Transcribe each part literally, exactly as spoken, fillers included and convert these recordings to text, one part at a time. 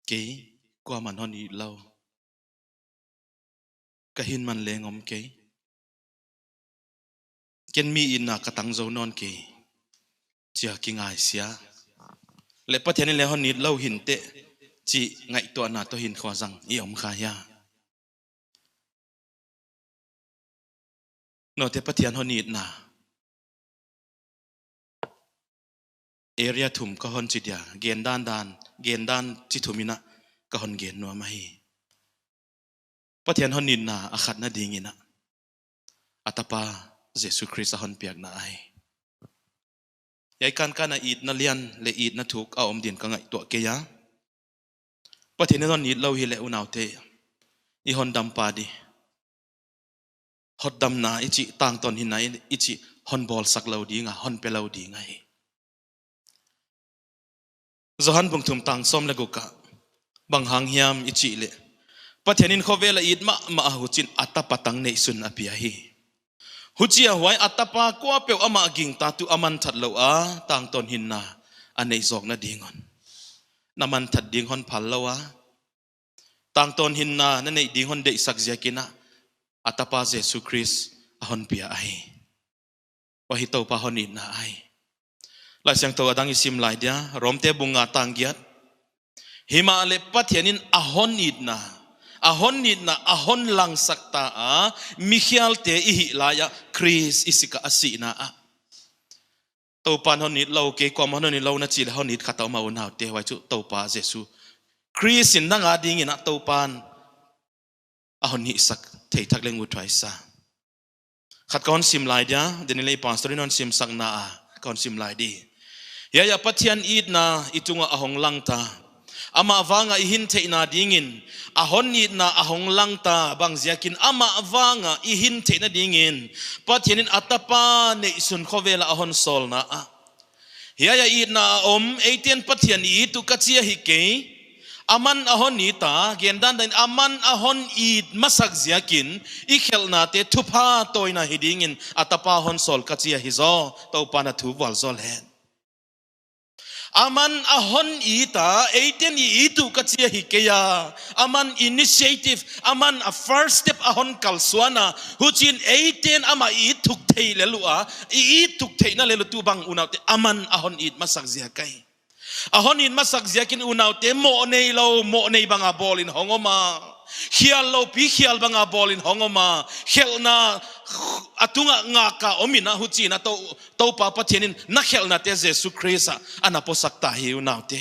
kei, kuaman hon it lou. Ka hinman leng om kei. Ken mi itna ka tang zou nawn kei, chia kingaisia. Leh Pathian in leng hon it lou hinteh, chih ngaihtuahna toh hinkhua zang i om kha hia? Note, Pathian hon itna area thum ka hon chi dia, gendan dan, gendan chi thum in a ka hon gen nuam ahi. Pathian hon itna a khatna ding in a, a tapa Jesu Khrist a hon piakna ahi. Hiai kankan a itna lian leh itna thuk a om din ka ngaihtuah kei a. Pathian in hon it lou hileh unaute, i hon dampa di. Hotdamna i chih, tangtawn hinna i chih hon bawlsak lou ding a, hon pe lou ding ahi. Johan bung thum tang sawm leh guk ah bang hang hiam i chih leh, Pathian in khovel a it mahmah a, huchiin a tapa tang neihsun a pia hi. Huchia huai a tapa kuapeuh amah gingta tuh aman that lou a, tangtawn hinna a neih zawkna ding un. Na man that ding hon phal lou a, tangtawn hinna na neih ding hon deihsak ziak in a, a tapa Jesu Khrist a hon pia ahi. Huai hi Toupa hon itna ahi. Laisiangthou a dang i sim lai dia, Romte bung nga tang giat. Himahleh Pathian in a hon itna, a hon itna a hon langsak ta a, mikhialte i hih lai a, Khrist i sik a, a sihna ah. Toupan hon it lou, kei kuaman hon it lou na chih leh hon it khat a om a unaute, huai chu Toupa Jesu Khrist in nang a ding in a Toupan a hon hihsak thei thak leng uthuai sa. Khat ka hon sim lai dia, den leh pastor in hon simsakna ah ka hon sim lai di. Hiai ah Pathian itna i tung ah a hong lang ta. Amah vang a i hin theihna ding in a hon itna a hong lang ta, bang ziakin amah vang a i hin theihna ding in Pathian in a tapa neihsun khovel a a hon sawlna ah. Hiai ah itna a om, eite'n Pathian i it uh ka chi ahi kei. Aman a hon it a, gendan dan in aman a hon it masak ziakin, i khelhnate thupha tawina hi ding in a tapa hon sawl ka chi ahi zaw, Toupan a thu vualzawl hen. Aman a hon it a, eite'n i it uh ka chi ahi kei a. Aman initiative, aman a first step a hon kalsuan a, huchiin eite'n amah i it thuk theih lel ua, i it thuk theihna lel uh tuh bang unaute, aman a hon it masak ziak ahi. A hon it masak ziakin unaute, moh neilou moh nei bang a bawl in hong om a, khial lou pi khial bang a bawl in hong om a, khelhna a tung ah ngak a om in a, huchiin a Tou, Toupa Pathian in na khelhnate Jesu Khrist ah ana posak ta hi unaute.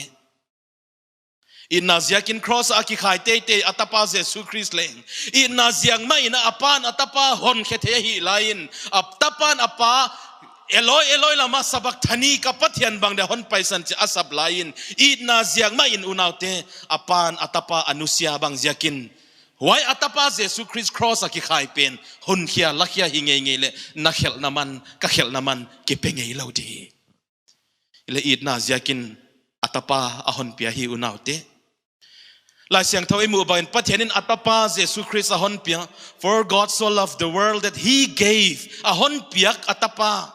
Itna ziakin cross a kikhai teitei a tapa Jesu Khrist leng, itna ziak mah in a pa'n a tapa hon khe thei ahi lai in, a tapa'n a pa Eloi, Eloi, lama sabakthani, ka Pathian bang dia hon paisan chi a sap lai in, itna ziak mah in unaute, a pa'n a tapa a nusia bang ziakin, huai a tapa Jesu Khrist cross a kikhai pen hon khia, la khia hi ngeingei leh na khelhna man, ka khelhna man kipe ngeilou di. Leh itna ziakin a tapa a hon pia hi unaute. Laisiangthou i muh bang in Pathian in a tapa Jesu Khrist a hon pia. For God so loved the world that he gave. A hon piak a tapa.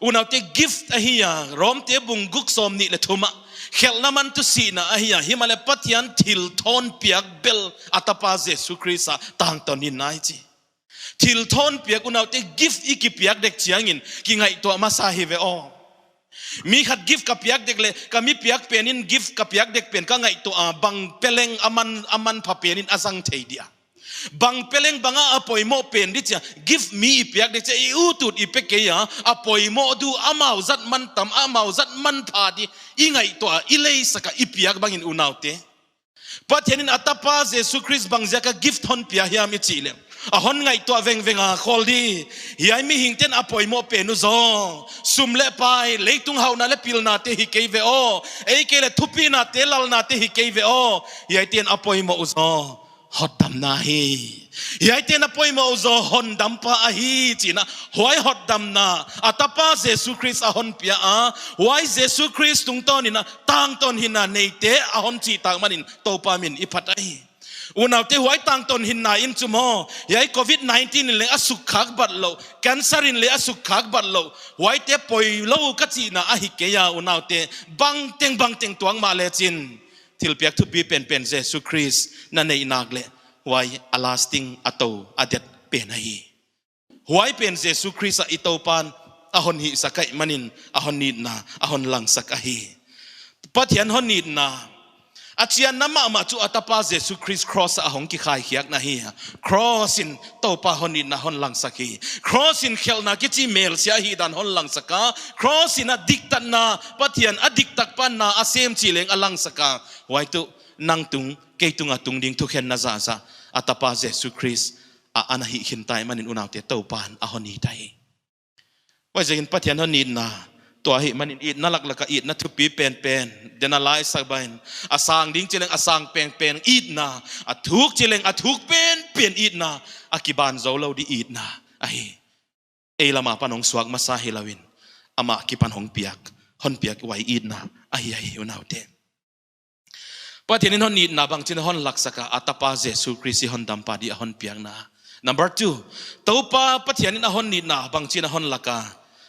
Unaute, gift ahi a, Romte bung guk sawmnih leh thum ah. Khelhna man tuh sihna ahi a, himahleh Pathian thil thawn piak bel a tapa Jesu Khrist a tangtawn hinna ahi chi. Thil thawn piak unaute, gift i kipiak dek chiangin kingaihtuah masa hi ve aw. Mi khat gift ka piak dek leh, ka mi piak pen in gift ka piak dek pen ka ngaihtuah a, bang pe leng aman, aman pha pen in a zang thei dia. Bang pe leng bang a a poimoh pen di chia, gift mi i piak dek chia, i ut ut i pe kei a, a poimoh di uh amau zat man tam, amau zat man pha di, i ngaihtuah a, i leisak a, i piak bang in unaute. Pathian in a tapa Jesu Khrist bang ziak a gift hon pia hiam i chih leh, a hon ngaihtuah vengveng a khawl di. Hiai mihingte'n a poimoh pen uh zaw, sum leh pai, leitung hauhna leh pilnate hi kei ve aw. Ei kei leh thupinate, lalnate hi kei ve aw. Hiaite'n a poimoh uh zaw, hotdamna hi. Hiaite'n a poimoh uh zaw, hondampa ahi, chi'n a, huai hotdamna a tapa Jesu Khrist a hon pia a, huai Jesu Khrist tungtawn in a tangtawn hinna neite a hon chih tak man in Toupa min i phat ahi. Unaute, huai tangtawn hinna in chu maw, hiai covid nineteen in leng a sukkhak bat lou, cancer in leng a sukkhak bat lou, huaite poilou ka chihna ahi kei a unaute, bangteng bangteng tuak mahleh chin, thilpiak thupi penpen Jesu Khrist na neih nak leh, huai a lasting, a tou, a det pen ahi. Huai pen Jesu Khrist ah i Toupa'n a hon hihsak ahihmanin a hon itna a hon langsak ahi. Pathian hon itna a chianna mahmah chu a tapa Jesu Khrist cross ah a hong kikhaikhiakna hi a. Cross in Toupa hon itna hon langsak hi. Cross in khelhna kichi melsia hihdan hon langsak a. Cross in a diktatna, Pathian a diktakpa na a sem chih leng a langsak a. Huai tuh nang tung, kei tung a tung ding thukhenna zahzah a tapa Jesu Khrist ah ana hihkhin ta ahihmanin unaute Toupa'n a hon it ahi. Huaiziakin Pathian hon itna, tua ahihmanin itna laklak ah itna thupi penpen, den a laisak bang in, a sang ding chih leng a sang penpen itna, a thuk chih leng a thuk penpen itna, a kiban zou lou di itna ahi. Ei lam apan hong suak masa hilou in, amah akipan hong piak, hon piak huai itna ahi, ahi unaute. Pathian in hon itna bangchin a hon laksak a, a tapa Jesu Khrist i hondampa di a hon piakna. Number two, Toupa Pathian in a hon itna bangchin a hon lak a,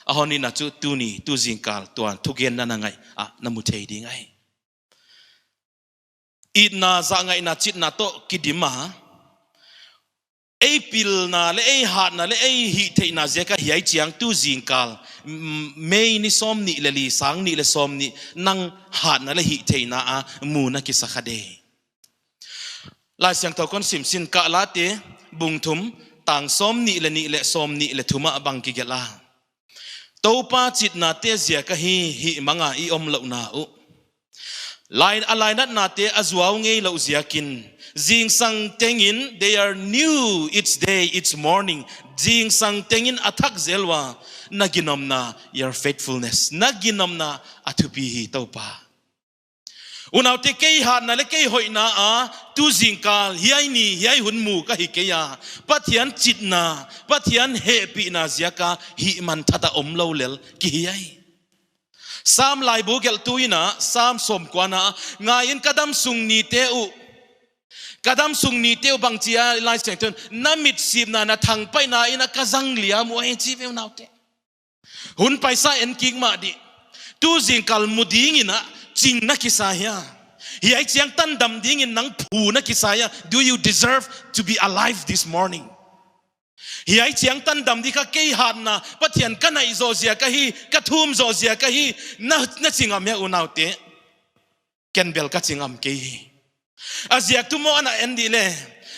a hon itna chu tuni, tuzingkal, tuan, thugenna na ngaih ah na mu thei ding ahi. Itna, zahngaihna, chitna toh kidim a, ei pilna leh ei hatna leh ei hihtheihna ziak a hiai chiang tuzingkal, mm, May ni sawmnih leh li, sang nih leh sawmnih, nang hatna leh hihtheihna a mu na kisa kha de. Laisiangthou kon sim sin ka Late, bung thum, tang sawmnih leh nih leh sawmnih leh thum ah bang kigelh a. Toupa chitnate ziak ahi, hihmang a i omlouhna uh. Lain, a lainatnate a zuau ngeilouh ziakin, zingsang tengin, they are new each day, each morning. Zingsang tengin a thak zel ua, na ginomna, your faithfulness. Na ginomna a thupi hi Toupa. Unaute, kei hatna leh kei hoihna a, tuzingkal, hiai ni, hiai hun mu ka hi kei a, Pathian chitna, Pathian hehpihna ziak a hihmanthat a omlou lel ki hi ai. Sam laibu gelhtu in a, Sam sawmkua na, ngai in ka damsung nite uh, ka damsung nite uh bangchi a, Laisiangthou in, na mitsipna, na thangpaihna in a ka zang liam uh ahi chi ve unaute. Hun paisa en kik mah di. Tuzingkal mu dingin a ching na kisa hia? Hiai chiang tan dam dingin nang phu na kisa hia? Do you deserve to be alive this morning? Hiai chiang tan dam di kha kei hatna, Pathian ka naih zoh ziak ahi, ka thum zoh ziak ahi, na, na chi ngam hia unaute? Ken bel ka chi ngam kei hi. A ziak tuh maw ana en di leh,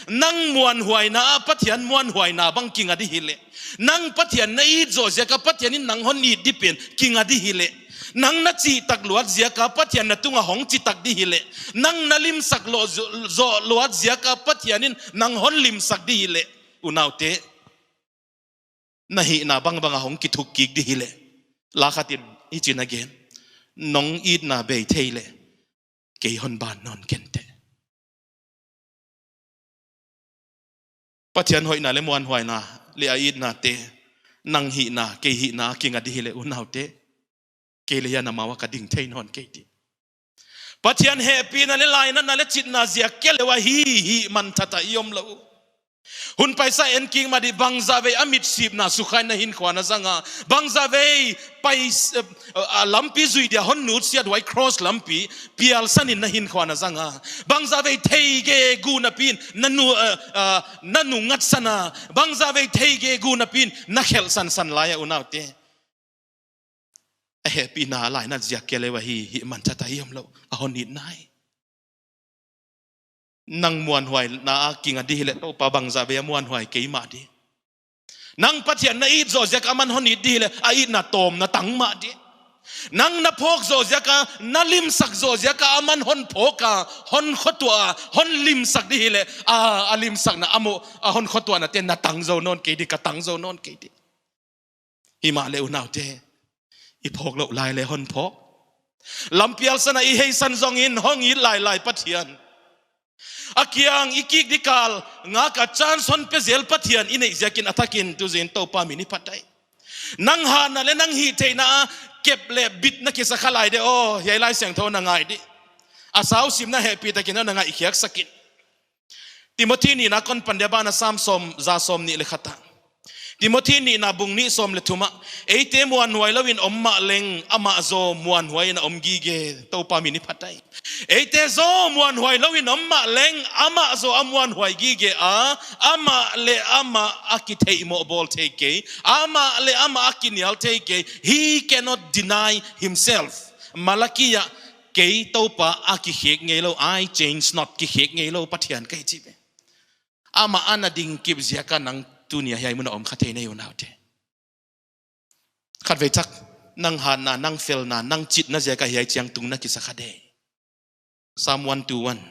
nang muanhuaina ah Pathian muanhuaina bang kinga di hileh, nang Pathian na it zoh ziak a Pathian in nang hon it di pen kinga di hileh, nang na chihtak luat ziak a Pathian na tung a hong chihtak di hileh, nang na limsak lo zo-, zoh luat ziak a Pathian in nang hon limsak di hileh, unaute, na hihna bangbang a hong kithuk kik di hileh, la khat in hichi'n a gen, nong itna bei thei leh, kei hon ban nawn kei nteh. Pathian hoihna leh muanhuaina leh a itnate, nang hihna, kei hihna kinga di hileh unaute, kei leh hiai a amau a ka ding thei nawn kei di. Pathian hehpihna leh lainatna leh chitna ziak kia leh ua hi, hihmanthat a i omlou. Hun paisa en kik mah di, bangzah vei a mitsipna sukha in na hinkhua na zang a. Bangzah vei pais-, eh, a lampi zui dia hon nutsiat huai cross lampi pialsan in na hinkhua na zang a. Bangzah vei thei gegu napi'n na nu, eh, eh, na nungngatsan a. Bangzah vei thei gegu napi'n na khelhsan san lai a unaute. A hehpihna a lainat ziak kia leh ua hi, hihmanthat a i omlou, a hon itna hi. Nang muanhuaina a kinga di hileh Toupa bangzah vei a muanhuai kei mah di. Nang Pathian na it zoh ziak a aman hon it di hileh a itna tawmna tang mah di. Nang na phawk zoh ziak a, na limsak zoh ziak a aman hon phawk a, hon khotuah a, hon limsak di hileh, a, a limsakna a mo, a hon khotuahnate na tang zou nawn kei di, ka tang zou nawn kei di. Himahleh unaute, i phawk louh lai leh hon phawk. Lampial san a i heisan zongin hong it lailai Pathian, a kiang i kik di kal ngak a chance hon pe zel Pathian i neih ziakin a thakin tuzingin Toupa min i phat ai. Nang hatna leh nang hihtheihna a kep leh bit na kisa kha lai de aw, hiai Laisiangthou na ngai di. A sau sim na hehpihtakin na ngaihkhiak sak in. Timothi nihna kon pan dia bang a Sam sawm, za sawmnih leh khat a. Timothy nihna bung nih sawm leh thum ah, eite muanhuai louin om mahleng, amah zaw muanhuai in a om gige, Toupa min i phat ahi. Eite zaw muanhuai louin om mahleng, amah zaw a muanhuai gige a, amah leh amah a kitheihmoh bawl thei kei, amah leh amah a kinial thei kei. He cannot deny himself. Malakia, kei Toupa a kikhek ngeilou, I change not, kikhek ngeilou Pathian ka hi chi ve. Amah ana ding kip ziaka nang tuni a hiai mun a om kha thei na hi unaute. Khatvei thak, nang hatna, nang felna, nang chitna ziaka hiai chiang tung na kisa kha de. Psalm one two one.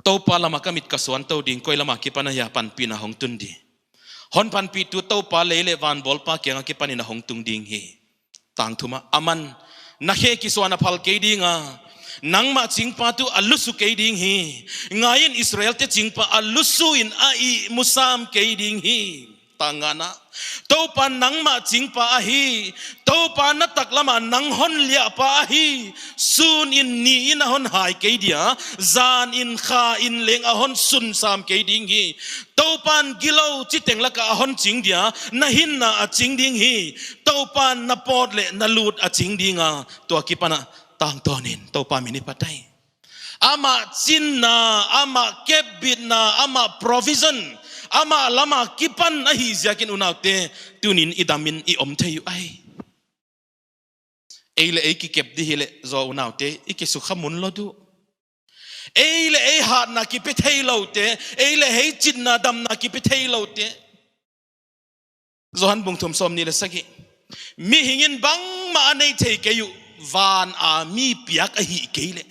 Toupa lama ka mit ka suan tou ding, koi lama kipan ahia panpihna hong tun di. Hon panpihtu Toupa lei leh van bawlpa kianga kipanin a hong tung ding hi. Tang thum ah, aman, na khe kisuan a phal kei ding a, nangmah chingpa tuh a lusu kei ding hi. Ngaiin, Israelte chingpa a lusu in a ihmu sam kei ding hi. Tang ngana, Toupa nangmah chingpa ahi. Toupa na taklam a nang hon liahpa ahi. Sun in ni in a hon hai kei dia, zan in kha in leng a hon sun sam kei ding hi. Toupan gilou chiteng laka a hon ching dia, na hinna a ching ding hi. Toupan na pawt leh na lut a ching ding a, tua kipan ah tangtawnin Toupa min i phat ahi. Amah chinna, amah kepbitna, amah provision, amah lama kipan ahih ziakin unaute, tunin i damin i om thei uh ahi. Ei leh ei kikep di hileh zaw unaute, i kisukha mun lou di uh. Ei leh ei hatna kipe theiloute, ei leh ei chinna damna kipe theiloute. Johan bung thum sawmnih leh sagih. Mihingin bangmah a nei thei kei uh, van a mi piak ahih kei leh.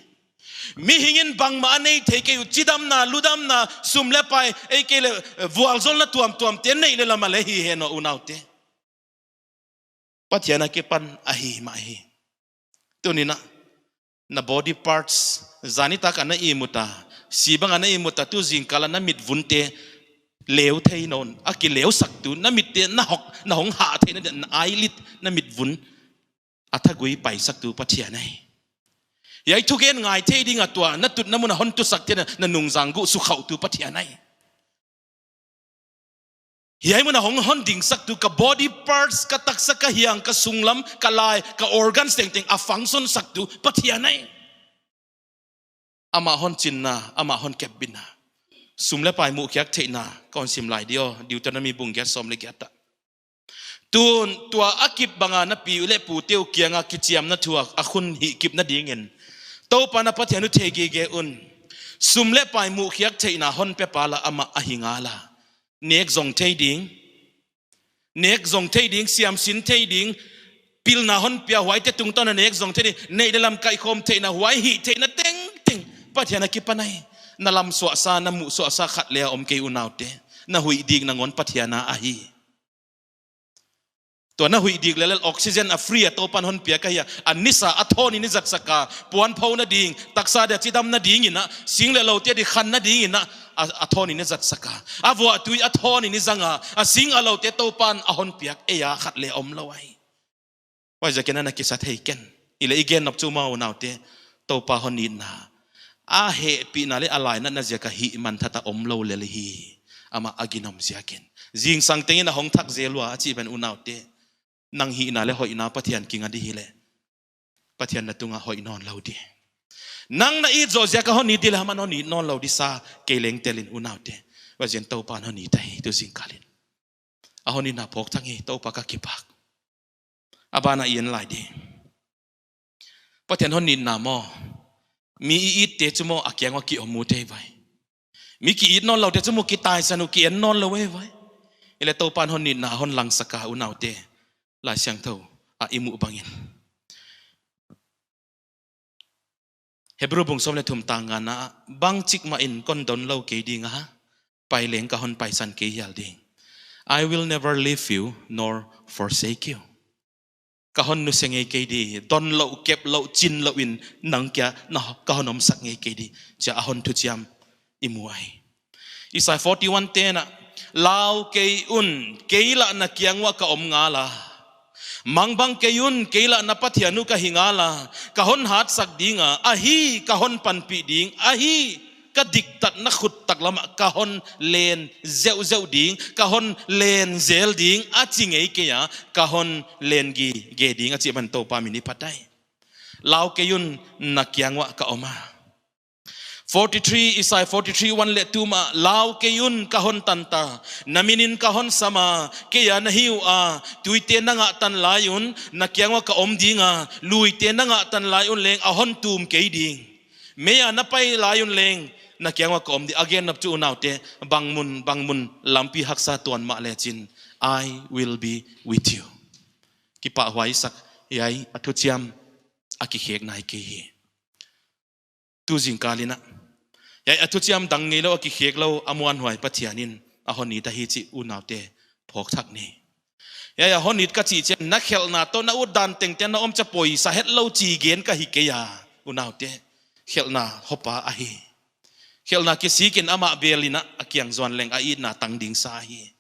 Mihingin bangmah a nei thei kei uh, chidamna, ludamna, sum leh pai, ei kei leh, eh, vualzawlna tuamtuamte nei leh lam a leh hi hen aw unaute. Pathian a kipan ahi mah hi. Tunin ah, na body parts, zan nitak a na ihmu ta, sibang a na ihmu ta, tu zingkal a na mitvunte leu thei nawn, a kileusaktu, na mitte na hok, na hong hah theihna dia, na eyelid, na mitvun a thagui paisaktu Pathian ahi. Hiai thugen ngai thei ding a tua, na tutna mun a hon tusak theihna, na nungzang guh sukhauhtu Pathian ahi. Hiai mun a hong hon dingsaktu, ka body parts, ka taksa, ka hiang, ka sunglam, ka lai, ka organs tengteng a function saktu Pathian ahi. Amah hon chinna, amah hon kepbitna. Sum leh pai muhkhiak theihna, ka hon sim lai di aw, Deuteronomy bung giat sawm leh giat ah. Tun, tua a kip banga na pi leh pute uh kianga kichiamna thu a khun hihkipna dingin, Toupa na Pathian uh thei gige un. Sum leh pai muhkhiak theihna hon pepa lah amah ahi ngala. Nek zong thei ding. Nek zong thei ding, siamsin thei ding. Pilna hon pia huaite tungtawn a nek zong thei ding. Neih leh lam kaihkhawm theihna, huai hih theihna tengteng Pathian a kipan ahi. Na lam suahsa, na muh suahsa khat leh a om kei unaute. Na huih dik nangawn Pathian a ahi. Tua na huih dik leh lel oxygen a free a Toupan hon piak ahi a. A nisa a thawnin i zatsak a, puanphou na ding, taksa dia chidamna dingin ah, sing leh loute di khanna dingin ah, a, a thawnin i zatsak a. A vuahtui a thawnin i zang a, a sing a loute Toupan a hon piak ei a khat leh omlou ahi. Huaiziakin ana kisa thei ken. I leh i gen nop chu maw unaute, Toupa hon itna a hehpihna leh a lainatna ziaka hih manthat a omlou lel hi. Amah a ginom ziakin. Zingsang tengin a hong thak zel ua a chih pen unaute. Nang hihna leh hoihna Pathian kiang a di hileh, Pathian na tunga hoih nawnlou di. Nang na it zoh ziaka hon it di leh aman hon it nawnlou di sa kei leng telin unaute. Huaiziakin Toupan hon it ahi tu zingkalin. A hon itna phawk thang hi, Toupa ka kipak. A bana i en lai di. Pathian hon itna maw. Mi i itte chu maw a kiang uah ki om uh thei vai. Mi ki it nawnloute chu maw kitaisan uh ki en nawnlou uh vai. Hileh Toupan hon itna hon langsak a unaute. Laisiangthou a i muh bangin. Hebru bung sawm leh thum tang ngana ah, bangchik mah in kon donlou kei ding a, pai leng ka hon paisan kei hial ding. I will never leave you nor forsake you. Ka hon nuse ngei kei di, donlouh, keplouh, chinlouh in nang kia na, ka hon omsak ngei kei di, chia a hon thuchiam i mu ahi. Isai forty-one ten ah, lau kei un, kei lah na kiang uah ka om ngala. Mangbang kei un, kei lah na Pathian uh ka hi ngala. Ka hon hatsak ding a, ahi, ka hon panpih ding, ahi, ka diktatna khut tak lamah ka hon len zeuhzeuh ding, ka hon len zel ding, a chi ngei kei a, ka hon len gige ding, a chih bang Toupa min i phat ahi. Lau kei un, na kiang uah ka om a. Forty-three, Isaiah forty-three one leh two mah, lau kei un, ka hon tan ta. Na min in ka hon sam a, kei a na hi ua, tuite na ngah tan lai un, na kiang uah ka om ding a, luite na ngah tan lai un leng, a hon tum kei ding. Mei a na pai lai un leng, na kiang uah ka om ding. A gen nop chu unaute, bang mun, bang mun, lampi haksa tuan mah lechin, I will be with you. Kipahhuai sak, hiai, a thuchiam, a kikhek nai kei hi. Tu zingkal in a. Hiai a thuchiam dang ngeilou, a kikhek lou, a muanhuai Pathian in, a hon it ahi chih unaute, phawk thak ni. Hiai a hon it ka chih chiang, na khelhna toh, na utdan tengteng, na om cha poisa hetlou chi gen ka hi kei a, unaute. Khelhna hopa ahi. Khelhna kisik in amah bel in a, a kiang zuan leng a itna tang ding sa hi.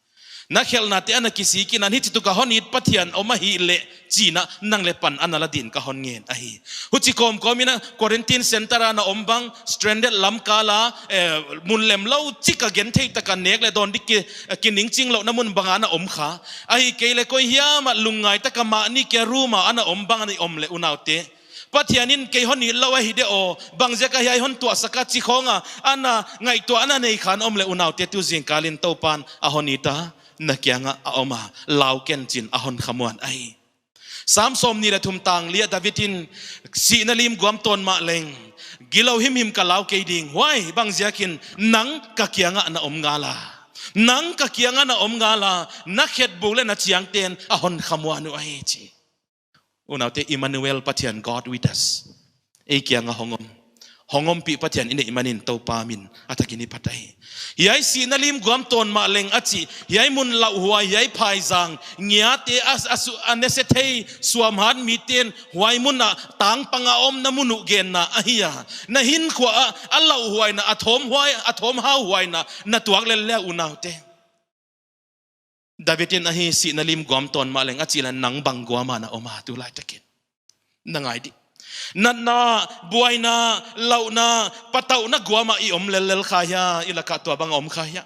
Na khelhnate ana kisik in a, hichituk a hon it Pathian om ahihleh chi in a, nang leh pan ana la ding ka hon ngen ahi. Huchi kawmkawm in a quarantine center a na om bang, stranded lamkal a, eh, mun lemlou chik a genthei tak a nek leh dawn ding ki, eh, kiningching louhna mun bang a na om kha. Ahihkeileh koi hiam a lungngai tak a mahni kia room a ana om bang ana om leh unaute. Pathian in kei hon it lou ahi de aw, bang ziak a hiai hon tuahsak a chi khong a, ana ngaihtuah ana nei kha in om leh unaute tu zingkal in Toupan a hon it a, na kiang a a om a, lau ken chin a hon khamuan ahi. Sam sawmnih leh thum tang li ah David in sihna lim guam tawn mah leng, gilou himhim ka lau kei ding, huai bang ziak in nang ka kiang a na om ngal a. Nang ka kiang a na om ngal a, na khetbuk leh na chiangte'n a hon khamuan uh ahi chi. Unaute, Emmanuel, Pathian, God with us. Ei kiang a hong om. Hong ompih Pathian i neih manin Toupa min a thak in i phat ahi. Hiai sihna lim guam tawn mah leng a chih, hiai mun lauhuai, hiai phaizang, ngiate a, a su-, a nese thei, suamhat mite'n, huai mun a tangpang a omna mun uh genna ahi a. Na hinkhua a, a lauhuaina, a thawmhuai, a thawmhauhuaina, na tuak lel leh unaute. David in ahi sihna lim guam tawn mah leng a chih leh nang bang guam a na om a tulai tak in. Na ngai di. Natna, buaina, lauhna, patauhna guam a i om lellel kha hia, i lak ah tuabang om kha hia.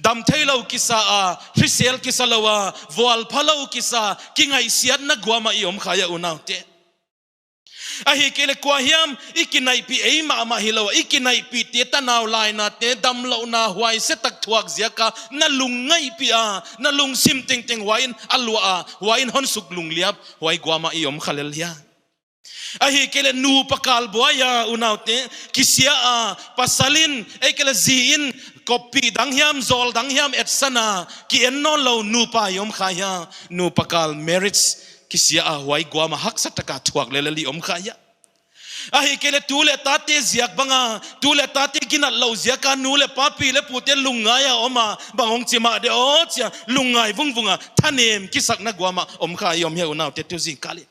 Dam theilou kisa a, hrisel kisa lou a, vualphalou kisa, kingaihsiatna guam a i om kha hia unaute. Ahihkeileh kuahiam, i kinaihpih ei mahmah hilou a, i kinaihpihte tanau lainate, damlouhna huaise tak thuak ziak a, na lungngaipi a, na lungsim tengteng huai in a luah a, huai in hon suk lungliap, huai guam a i om kha lel hia. Ahihkeileh nupa kal buai a unaute, kisia a, pasal in, ahihkeileh zi in, koppih dang hiam, zawl dang hiam, etsan a, ki en nawnlou nupa i om kha hia, nupa kal marriage, kisia a huai guam a haksa tak a thuak lellel i om kha hia. Ahihkeileh tu leh tate ziak bang a, tu leh tate ginat lou ziak a nu leh pa pi leh pute lungngai a om a, bang hong chi mah de aw chi a, lungngai vungvung a, thanem kisakna guam a om kha i om hia unaute tu zingkal in.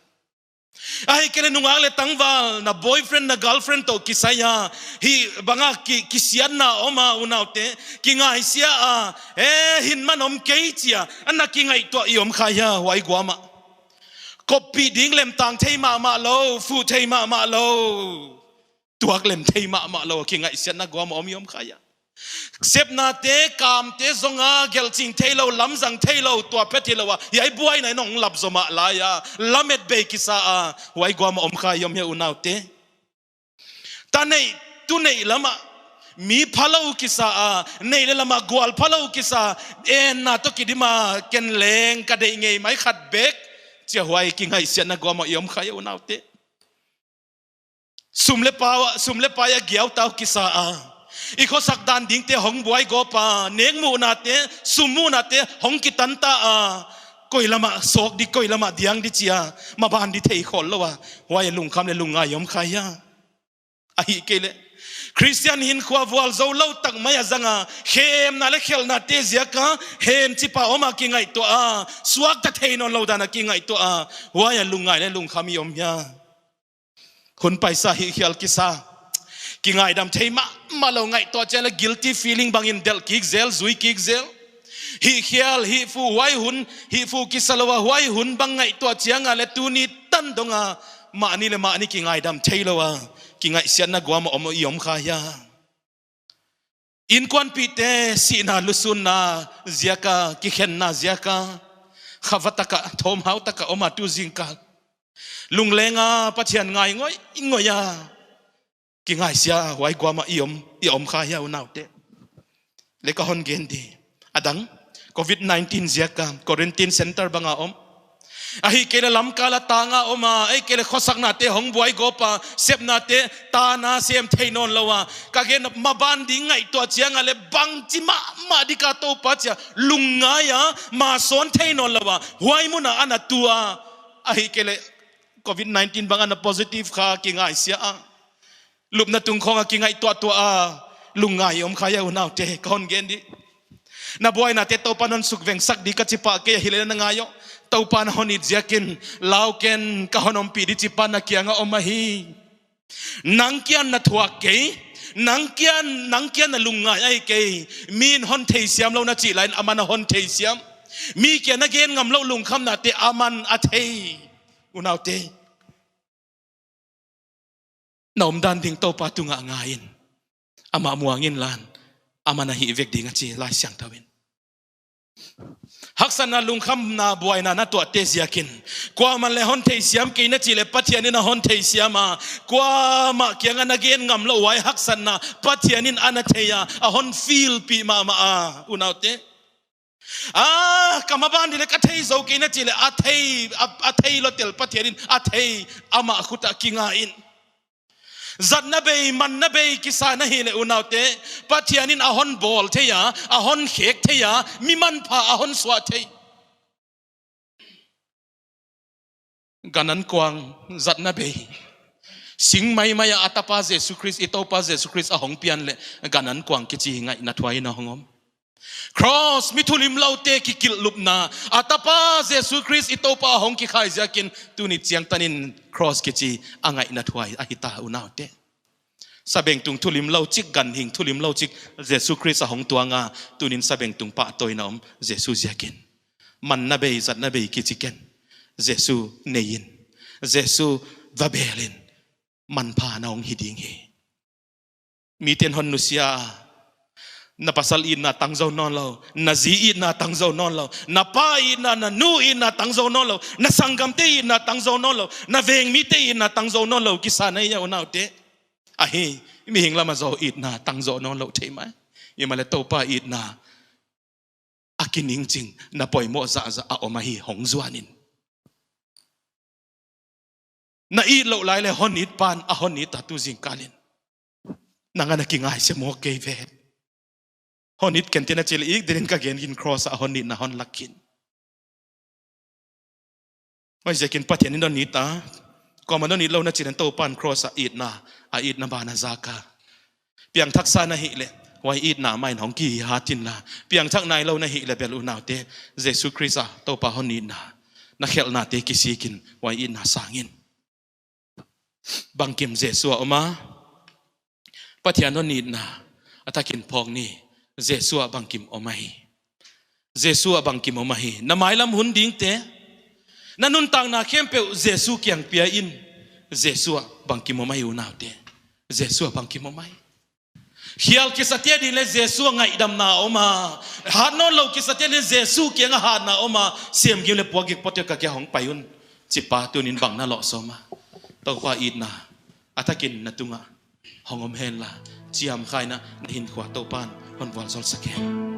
Ahihkeileh nungak leh tangval, na boyfriend, na girlfriend toh kisai a, hih bang a ki, kisiatna om a unaute, kingaihsiat a, eh, hinman om kei chi a, ana kingaihtuah i om kha hia huai guam a. Koppih ding lemtang thei mahmah lou, fuh thei mahmah lou. Tuak lem thei mahmah lou, kingaihsiatna guam a om i om kha hia. Sepnate, kamte zong a, gelhching theilou, lamzang theilou, tuahpih theilou a, hiai buaina in hong lap zomah lai a, lamet bei kisa a, huai guam a om kha i om hia unaute. Ta neih, tu neih lam a, mi phalou kisa a, neih leh lam a gualphalou kisa, enna toh kidim a, ken leng ka deih ngei mai khat bek, chi a huai kingaihsiatna guam a i om kha hia unaute. Sum leh pai, sum leh pai a giautau kisa a. I khosak dan dingte hong buai gawp a, nekmuhnate, summuhnate hong kitan ta a. Koi lam a sawk di, koi lam a diang di chi a, maban di thei khol lou a. Huai lungkham leh lungngai om kha hia. Ahihkeileh Christian hinkhua vualzoulou tak mai a zang a, hemna leh khelhnate ziak a, hem chipa om a kingaihtuah a, suakta thei nawnlou dan a kingaihtuah a, huai a lungngai leh lungkham i om hia. Hun paisa hihkhial kisa. Kingaidam thei mahmah lou ngaihtuah chiang leh guilty feeling bang in delh kik zel, zui kik zel. Hihkhial, hihfu huai hun, hihfu kisa lou a huai hun bang ngaihtuah chiang a leh tuni tan dong a mahni leh mahni kingaidam theilou a, kingaihsiatna guam a om i om kha hia. Inkuanpihte sihna lusunna ziaka, kikhenna ziaka, kha va taka, thawmhau taka om a tu zingkal. Lunglenga Pathian ngai ngoingoia kingaihsia huai kuama i om, i om kha hia unaute? Le ka hon gen di. A dang, covid nineteen ziaka quarantine center banga om. Ahihkeileh lamkal a tanga om a, ahihkeileh khosaknate hong buai gawp a, sepnate tana sem thei nawnlou a. Ka gen maban ding ngaihtuah chiang a le bangchi mahmah di ka Toupa chia lungngai a, ma sawn thei nawnlou a. Huai muna ana tu a. Ahihkeileh covid nineteen bang ana positive kha kingaihsia a. Lupna tung khong a kingaihtuahtuah a, lungngai om kha hia unaute, ka hon gen di. Na buainate Toupa'n hon sukvengsak di ka chi pah kei a, hileh na ngai un. Toupa'n hon it ziakin, lau ken, ka hon ompih di chi pa na kianga om ahi. Nang kia na thuak kei, nang kia, nang kia na lungngai ahi kei, mi'n hon theisiam lou na chih laiin aman a hon theisiam. Mi kia na gen ngamlouh lungkhamnate aman a thei. Unaute. Na omdan ding Toupa tungah ngai in. Amah muang inla, aman a hih vek ding a chi Laisiangthou in. Haksatna lungkhamna buaina na tuahte ziakin. Kuaman le hon theisiam kei na chih leh Pathian in a hon theisiam a. Kuamah kianga na gen ngamlouh huai haksatna Pathian in ana thei a. A hon feel pih mahmah a. Unaute. Ah, ka maban di le ka thei zou kei na chih leh, a thei, a, a thei lou tel Pathian in, a thei, amah khut a kinga in. Zatna bei, manna bei kisa na hih leh unaute, Pathian in a hon bawl thei a, a hon khek thei a, mi manpha a hon suah thei. Gan ankuang zatna bei. Sing maimai a a tapa Jesu Khrist, i Toupa Jesu Khrist a hong pian leh gan ankuang kichi ngaihna thuai in a hong om. Cross mi thulimloute kikilh lupna, a tapa Jesu Khrist i Toupa a hong kikhai ziakin tuni chiang tanin cross kichi a ngaihna thuai ahi ta unaute. Sabengtung thulimlou chik, ganhing thulimlou chik, Jesu Khrist a hong tuang a, tunin sabengtung pahtawina om Jesu ziakin. Manna bei, zatna bei kichi ken. Jesu nei in. Jesu va bel in. Manpha na hong hi ding hi. Miten hon nusia. Na pasal itna tang zou nawnlou. Na zi itna tang zou nawnlou. Na pa itna, na nu itna tang zou nawnlou. Na sanggamte itna tang zou nawnlou. Na vengmite itna tang zou nawnlou. Kisa na hia unaute. Ahi, mihing lama zou itna tang zou nawnlou thei mai. Himahleh Toupa itna a kiningching, na poimoh zahzah a om ahi hong zuan in. Na it louh lai leh hon it pan a hon it a tu zingkal in. Nang ana kingaihsia mawk kei ve. Hon it ken tin a chih leh ik dinin ka gen in cross a hon itna hon lak khin. Huaiziakin Pathian in hon it a. Kuaman hon it lou na chih leh Toupan cross a itna, a itna ban a zak a. Piangthak sa na hih leh, huai itna mah in hong kihat inla. Piangthak nailou na hih leh bel unaute, Jesu Khrist a Toupa hon itna. Na khelhnate kisik in, huai itna sang in. Bangkim Jesu a om a. Pathian hon itna a takin phawk ni. Jesu a bangkim om ahi. Jesu a bangkim om ahi. Na mailam hun dingte. Na nuntakna khempeuh Jesu kiang pia in. Jesu a bangkim om ahi unaute. Jesu a bangkim om ahi. Khial kisate din leh Jesu a ngaihdamna om a. Hat nawnlou kisate din leh Jesu kianga hatna om a. Siamgim leh puakgik pote ka kia hong pai un. Chi pa tunin bang na loh sawm a. Toupa itna a takin na tunga hong om henla. Chiamkhaina na hinkhua Toupan hon vualzawlsak hen.